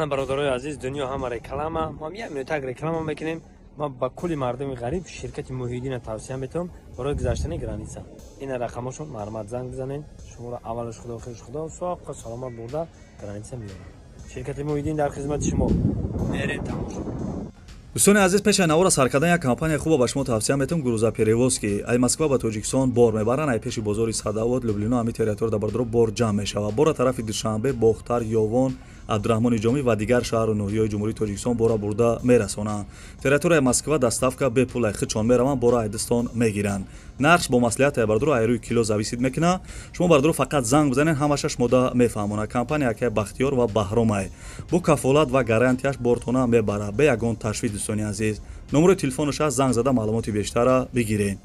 Ана, бародарои азиз, дунё ҳама реклама. Мо ҳам як минутак реклама мекунем. Ман ба кулли мардуми ғариб ширкати Муҳиддина тавсия метавам барои гузаштани граница. Ина рақамошон, марҳамат, занг бизанед. Шуморо аввалаш Худо, охираш Худо, соқ саломат бурда граница меёрад. Ширкати Муҳиддин дар хизмати шумо. Мерем тамошо. Дӯстони азиз, пеши навора сар кардан як компания хуба ба шумо тавсия метавам: «Грузоперевозки». Ай Москва ба Тоҷикистон бор мебаранд. Ай пеши бозори Садовод, Люблино, ҳами территория бародаро бор ҷамъ мешавад. Бора тарафи Душанбе, Бохтар, Ёвон, Абдураҳмони Ҷомӣ ва дигар шаҳру ноҳияҳои Ҷумҳурии Тоҷикистон бора бурда мерасонанд. Территорияи Москва доставка бепул, ай худшон мераванд, бора айдистон мегиранд. Нархш бо маслиҳат, ай бародаро, ай рӯи кило зависит мекунад. Шумо, бародаро, фақат занг бизанед, ҳамаша шумода мефаҳмонад. Компания акай Бахтиёр ва Баҳромай бо кафолат ва гарантияш бортона мебарад бе ягон ташвиш. Дӯстони азиз, номерои телефонаш аст, занг зада маълумоти бештара бигиред.